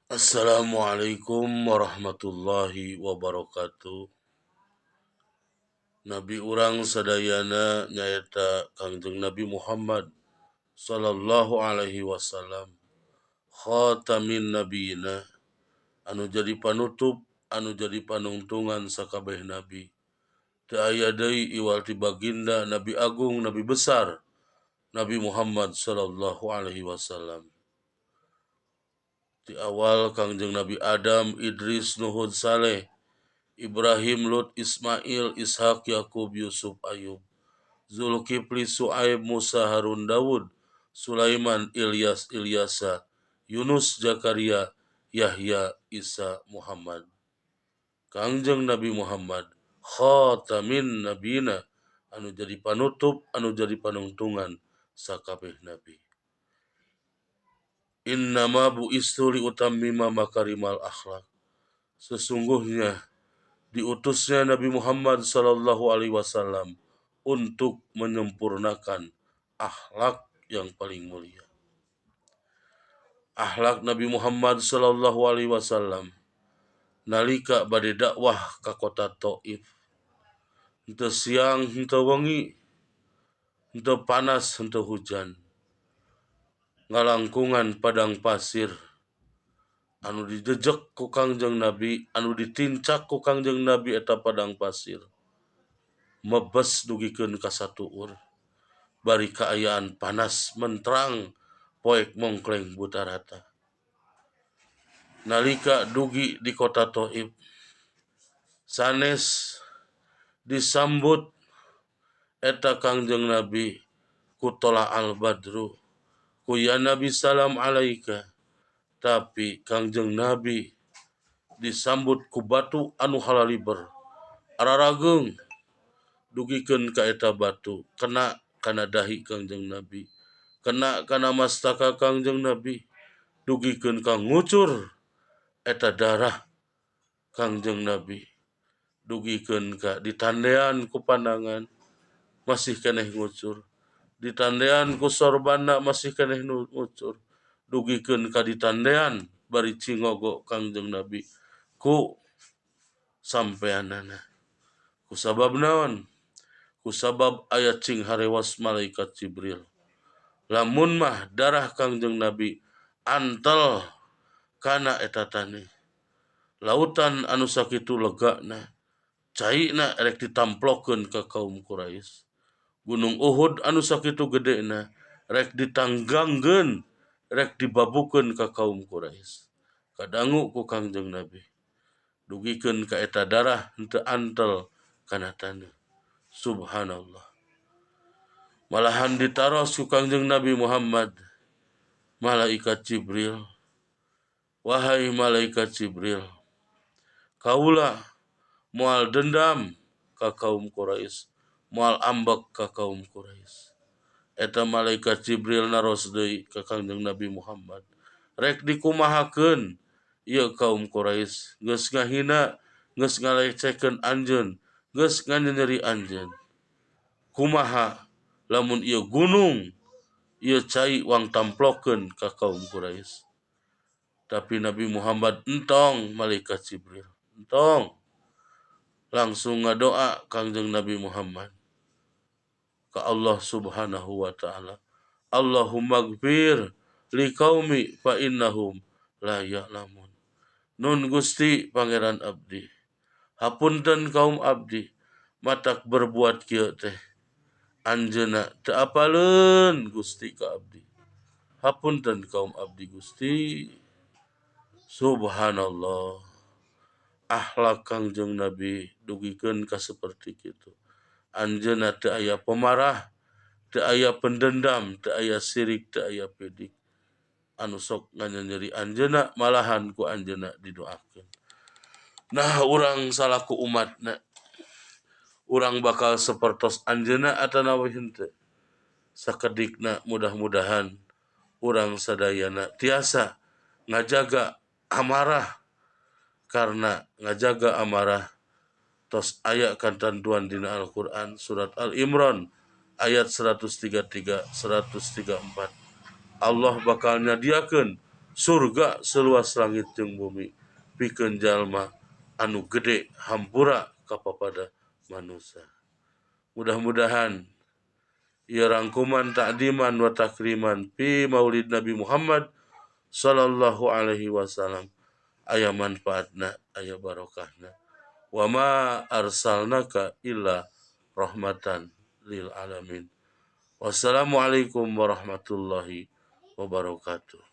Assalamualaikum warahmatullahi wabarakatuh. Nabi urang sadayana nyaeta Kangjeng Nabi Muhammad sallallahu alaihi wasallam, khatamin nabiyina, anu jadi panutup, anu jadi panungtungan sakabeh nabi. Teu aya deui iwal ti baginda Nabi Agung, Nabi besar, Nabi Muhammad sallallahu alaihi wasallam. Di awal Kangjeng Nabi Adam, Idris, Nuhud, Saleh, Ibrahim, Lut, Ismail, Ishak, Yakub, Yusuf, Ayub, Zulkifli, Suaib, Musa, Harun, Dawud, Sulaiman, Ilyas, Ilyasa, Yunus, Zakaria, Yahya, Isa, Muhammad. Kangjeng Nabi Muhammad khatamin nabina, anu jadi panutup, anu jadi panungtungan sakabeh nabi. Innama bu'istu liutammima makarimal akhlak. Sesungguhnya diutusnya Nabi Muhammad sallallahu alaihi wasallam untuk menyempurnakan akhlak yang paling mulia. Akhlak Nabi Muhammad sallallahu alaihi wasallam nalika bade dakwah ka kota Taif. Henteu siang, henteu wengi, henteu panas, henteu hujan. Ngalangkungan padang pasir anu dijejek ku Kangjeng Nabi, anu ditincak ku Kangjeng Nabi eta padang pasir. Mebes dugikeun ka satuur, bari kaayaan panas menterang poek mongkleng buta rata. Nalika dugi di kota Taif, sanes disambut eta Kangjeng Nabi ku tola al-badru, ku ya Nabi salam alaika, tapi Kangjeng Nabi disambut ku batu anu halaliber ararageung dugikeun ka eta batu, kena kana dahi Kangjeng Nabi, kena kana mastaka Kangjeng Nabi, dugikeun ka ngucur eta darah Kangjeng Nabi, dugikeun ka ditandean ku pandangan masih keneh ngucur, ditandean ku sorbana masih keneh ngucur, dugikeun ka ditandean bari cingogo Kangjeng Nabi ku sampeanana. Ku sabab naon? Ku sabab aya cing harewas malaikat Jibril. Lamun mah darah Kangjeng Nabi antel kana eta taneuh, lautan anu sakitu legana, caina rek ditamplokeun ka kaum Quraisy. Gunung Uhud anu sakitu gedena rek ditanggangkeun, rek dibabukeun ka kaum Quraisy. Kadangu ku Kangjeng Nabi, dugikeun ka eta darah henteu antel kana taneuh. Subhanallah. Malahan ditaros ku Kangjeng Nabi Muhammad malaikat Jibril, wahai malaikat Jibril, kaula moal dendam ka kaum Quraisy, moal ambek ka kaum Quraisy. Eta malaikat Jibril naros deui ka Kangjeng Nabi Muhammad, rek dikumahakeun ieu kaum Quraisy, geus ngahina, geus ngalecehkeun anjeun, geus nganyeri anjeun. Kumaha lamun ieu gunung, ieu cai wang tamplokeun ka kaum Quraisy? Tapi Nabi Muhammad entong malaikat Jibril, entong. Langsung ngadoa Kangjeng Nabi Muhammad ka Allah Subhanahu wa taala. Allahumma gfir liqaumi fa innahum la ya'lamun. Nun Gusti Pangeran abdi, hapunten kaum abdi matak berbuat kieu teh. Anjeunna teu apaleun Gusti ka abdi. Hapunten kaum abdi Gusti. Subhanallah. Akhlak Kangjeng Nabi dugikeun ka saperti kitu. Anjeunna teu aya pemarah, teu aya pendendam, teu aya sirik, teu aya pidik. Anu sok nganyeri anjeunna malahan ku anjeunna didoakeun. Nah, urang salaku umatna, urang bakal sapertos anjeunna atanawi henteu. Sakedikna mudah-mudahan urang sadayana tiasa ngajaga amarah, karena ngajaga amarah tos aya katentuan dina Al-Qur'an surat Al-Imran ayat 133 134. Allah bakal nyadiakeun Surga seluas langit jeung bumi pikeun jalma anu gede hampura kapapada manusia. Mudah-mudahan ieu rangkuman ta'diman wa takriman pi Maulid Nabi Muhammad sallallahu alaihi wasallam aya manfaatna, aya barokahna. Wa ma arsalnaka illa rahmatan lil alamin. Wassalamualaikum warahmatullahi wabarakatuh.